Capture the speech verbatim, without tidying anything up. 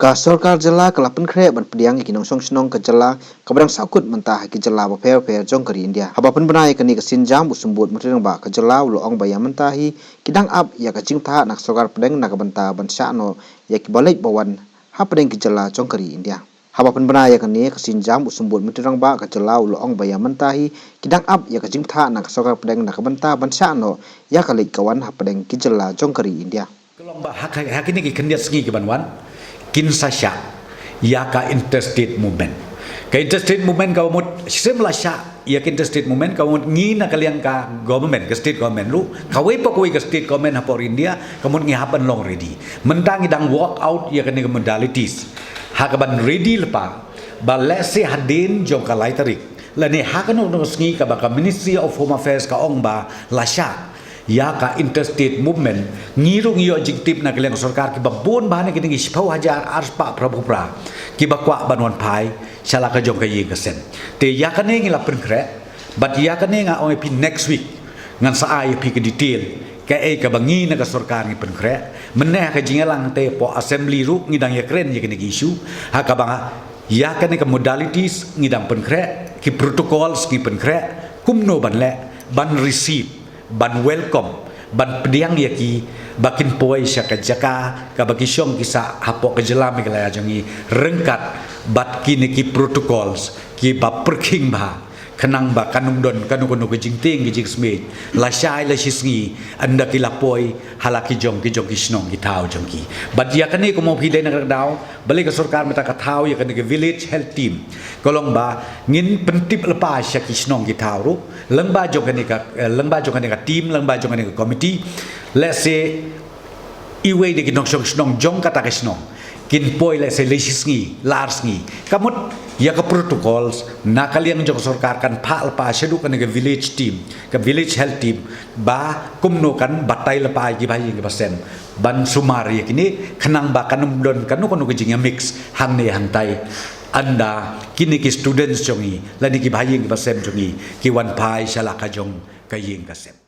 Ka sorkar jylla ka la pynkhreh ban pdiang ïa ki nongshong shnong ka jylla kaba dang sahkut mynta ha ki jylla bapher bapher jong ka ri India. Haba pynbna ïa kane ka sienjam, u Symbud Myntri Rangbah ka jylla u la ong ba ïa mynta hi ki dang ap ïa ka jingbthah na ka sorkar pdeng na ka bynta ban shah noh ïa ki ba leit ba wan hapdeng ki jylla jong ka ri India. Haba pynbna ïa kane ka sienjam, u Symbud Myntri Rangbah ka jylla u la ong ba ïa mynta hi ki dang ap ïa ka jingbthah na ka sorkar pdeng na ka bynta ban shah noh ïa ka leit ka wan hapdeng ki jylla jong ka ri India. Ka long ba ha ka, ha kine ki khyndiat sngi ki ban wan, kin sa shah ïa ka interstate movement. Ka interstate movement kaba mut shim la shah ïa ka interstate movement, kaba mut ngi na ka liang ka government, ka state government ruh, kawei pa kawei ka state government hapoh India, ka mut ngi hap ban long ready. Mynta ngi dang work out ïa kane ka modalities. Ha ka ban ready lypa, ba lehse hadien jong ka lai tarik, lane ha kano kano sngi kaba ka Ministry of Home Affairs ka ong ba la shah ïa ka interstate movement, ngi ruh ngi ïoh jingtip na ka liang sorkar kiba bun bha na ki dang shiphew hajar arspah phra phew phra kiba kwah ban wan phai sha la ka jong ka ïing ka sem. Te ïa kane ngi la pynkhreh, bad ïa kane nga ong ïa phi next week ngan sa ai ïa phi ka detail kaei kaba ngi na ka sorkar ngi pynkhreh. Mynne ha ka jingïalang te hapoh assembly ruh ngi dang ïakren ïa kane ka issue, ha kaba nga ïa kane ka modalities ngi dang pynkhreh, ki protocols ngi pynkhreh, kumno ban leh, ban receive, ban welcome, ban pdiang ïa ki ba kin poi sha ka jaka kaba ki shong ki sah hapoh ka jylla Meghalaya jong ngi, ryngkat bad kine ki protocols kiba pyrkhing bha, khnang ba kan ym don kano kano ka jingtieng ka jingsmit, lashai lashisngi, ynda ki la poi ha la ki jong ki jong ki shnong ki thaw jong ki. Bad ïa kane kumno phi dei na ka daw, balei ka sorkar mynta ka thaw ïa kane ka village health team, ka long ba ngin pyntip lypa sha ki shnong ki thaw ruh, lyngba jong kane ka, eh, lyngba jong kane ka team, lyngba jong kane ka committee. Lehse iwei de ki nongshong shnong jong kata ka shnong kin poi lehse lai shi sngi, lai ar sngi. Ka mut ïa ka protocols na ka liang jong ka sorkar kan phah lypa shaduh kane ka village team, ka village health team, ba kumno kan batai lypa ïa ki bahaïing ki basem ban sumar ïa kine, khnang ba kan ym don kano kano ka jingïamix hangne hangtai, ynda kine ki students jong ngi lane ki bahaïing ki basem jong ngi ki wan phai sha la ka jong ka ïing ka sem.